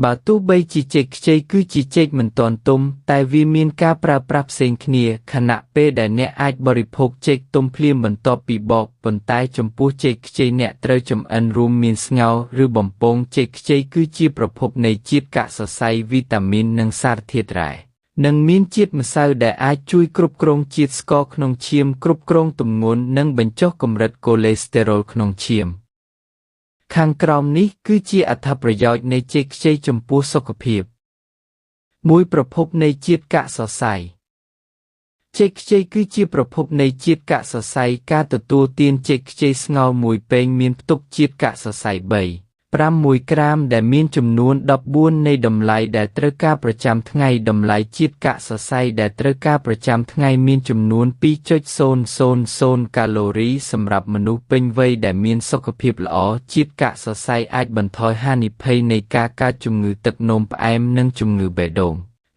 បើទោះបីជាចេកខ្ចីគឺជាចេកមិនទាន់ទុំ តែវាមានការប្រើប្រាស់ផ្សេងគ្នា ខណៈពេលដែលអ្នកអាចបរិភោគចេកទុំភ្លាមបន្ទាប់ពីបក ប៉ុន្តែចំពោះចេកខ្ចីអ្នកត្រូវចម្អិនរួមមានស្ងោរ ឬបំពងចេកខ្ចីគឺជាប្រភពនៃជាតិកាកសរសៃ វីតាមីន និងសារធាតុរ៉ែ និងមានជាតិម្សៅដែលអាចជួយគ្រប់គ្រងជាតិស្ករក្នុងឈាម គ្រប់គ្រងទម្ងន់ និងបញ្ចុះកម្រិតកូលេស្តេរ៉ុលក្នុងឈាម។ ខាងក្រោមនេះគឺជាអត្ថប្រយោជន៍នៃចេកខ្ចីចំពោះសុខភាព 1 ប្រភពនៃជាតិកាកសរសៃចេកខ្ចីគឺជាប្រភពនៃជាតិកាកសរសៃការទទួលទានចេកខ្ចីស្ងោរមួយពែងមានផ្ទុកជាតិកាកសរសៃ3 5 1ក្រាមដែលមានចំនួន14នៃតម្លៃដែលត្រូវការប្រចាំថ្ងៃតម្លៃជាតិកាកសរសៃដែលត្រូវការប្រចាំថ្ងៃមានចំនួន 2.000 កាឡូរីសម្រាប់មនុស្សពេញវ័យដែលមានសុខភាពល្អជាតិកាកសរសៃអាចបន្ថយហានិភ័យនៃការកើតជំងឺទឹកនោមផ្អែមនិងជំងឺបេះដូង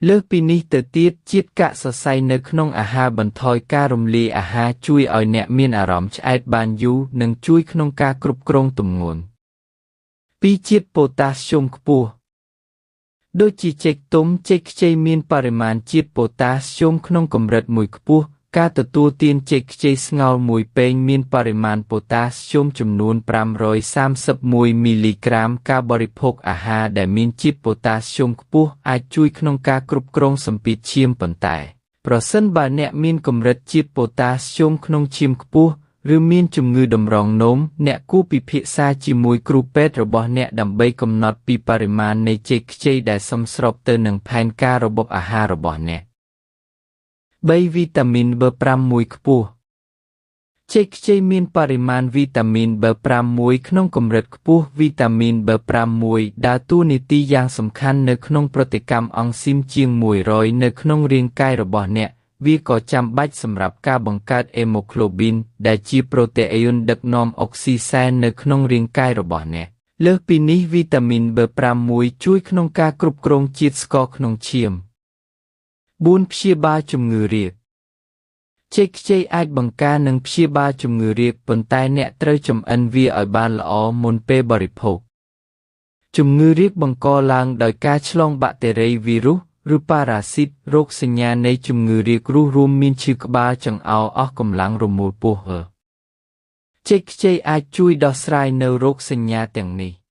លើសពីនេះទៅទៀតជាតិកាកសរសៃនៅក្នុងអាហារបន្ថយការរំលាយអាហារជួយឲ្យអ្នកមានអារម្មណ៍ឆ្អែតបានយូរនិងជួយក្នុងការគ្រប់គ្រងទម្ងន់ 2 ជាតិប៉ូតាស្យូមខ្ពស់ដូចជាចេកទុំចេកខ្ចីមានបរិមាណជាតិប៉ូតាស្យូមក្នុងកម្រិតមួយខ្ពស់ការទទួលទានចេកខ្ចីស្ងោរមួយពែងមានបរិមាណប៉ូតាស្យូមចំនួន531មីលីក្រាមការបរិភោគអាហារដែលមានជាតិប៉ូតាស្យូមខ្ពស់អាចជួយក្នុងការគ្រប់គ្រងសម្ពាធឈាមប៉ុន្តែប្រសិនបើអ្នកមានកម្រិតជាតិប៉ូតាស្យូមក្នុងឈាមខ្ពស់ឬមានជំងឺតម្រងនោមអ្នកគួរពិភាក្សាជាមួយគ្រូពេទ្យរបស់អ្នកដើម្បីកំណត់ពីបរិមាណនៃចេកខ្ចីដែលសមស្របទៅនឹងផែនការរបបអាហាររបស់អ្នក 3 វីតាមីន B6 ខ្ពស់ចេកខ្ចីមានបរិមាណវីតាមីន B6 ក្នុងកម្រិតខ្ពស់វីតាមីន B6 ដើរតួនាទីយ៉ាងសំខាន់នៅក្នុងប្រតិកម្មអង់ស៊ីមជាង100នៅក្នុងរាងកាយរបស់អ្នកវាក៏ចាំបាច់សម្រាប់ការបង្កើតអេម៉ូក្លូប៊ីនដែលជាប្រូតេអ៊ីនដឹកនាំអុកស៊ីសែននៅក្នុងរាងកាយរបស់អ្នកលើសពីនេះវីតាមីន B6 ជួយក្នុងការគ្រប់គ្រងជាតិស្ករក្នុងឈាម 4 ព្យាបាលជំងឺរាគចេកខ្ចីអាចបង្ការនិងព្យាបាលជំងឺរាគប៉ុន្តែអ្នកត្រូវចម្អិនវាឲ្យបានល្អមុនពេលបរិភោគជំងឺរាគបង្កឡើងដោយការឆ្លងបាក់តេរីវីរុសឬប៉ារ៉ាស៊ីតរោគសញ្ញានៃជំងឺរាគរួមមានឈឺក្បាលចង្អោរអស់កម្លាំងរមូលពោះចេកខ្ចីអាចជួយដោះស្រាយនៅរោគសញ្ញាទាំងនេះ។